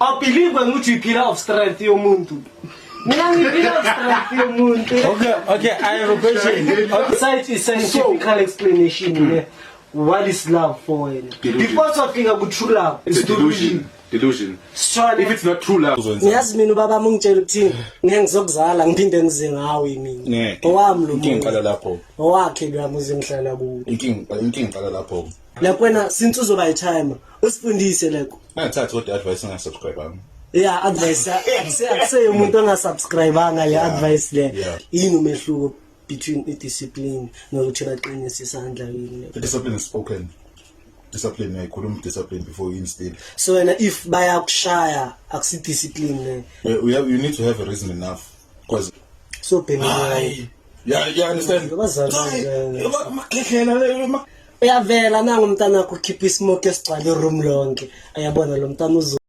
Awubelieve wena ukuthi uyi-pillar of strength yomuntu. Mina ngiyi-pillar of strength yomuntu. Okay, I have a question. Okay. Besides i scientific explanation ne, what is love for wena? Delusion. Before sofika ku true love, It's a delusion. Delusion. Sithole. If it's not true love, Ngiyazi mina ubaba wami ungitshela ukuthini, ngeke ngizokuzala ngiphinde ngize ngawe mina. Ngeke. Owami lo Inkinga muzi. iqala lapho. Owakhe lo muzi ngihlala kuwo. Inkinga iqala lapho. Like wena since uzoba i-timer, usifundise like Ngathatha kodwa advice engasubscribe. Yeah, advice akuseye umuntu ongasubscribanga le advice le. Yini umehluko between i-discipline nokuthi baqinise isandla yini? The discipline is spoken. Discipline uyayikhuluma discipline before you instill. So wena if bayakushaya akusi discipline le? You need to have a reason enough because So bhekana. Yeah, understand. Abazali kanjani? Makhehlela. Uyavela nangu umntana wakho ukhipha ismoke esigcwala iroom lonke. Ayabona lo mntana uzo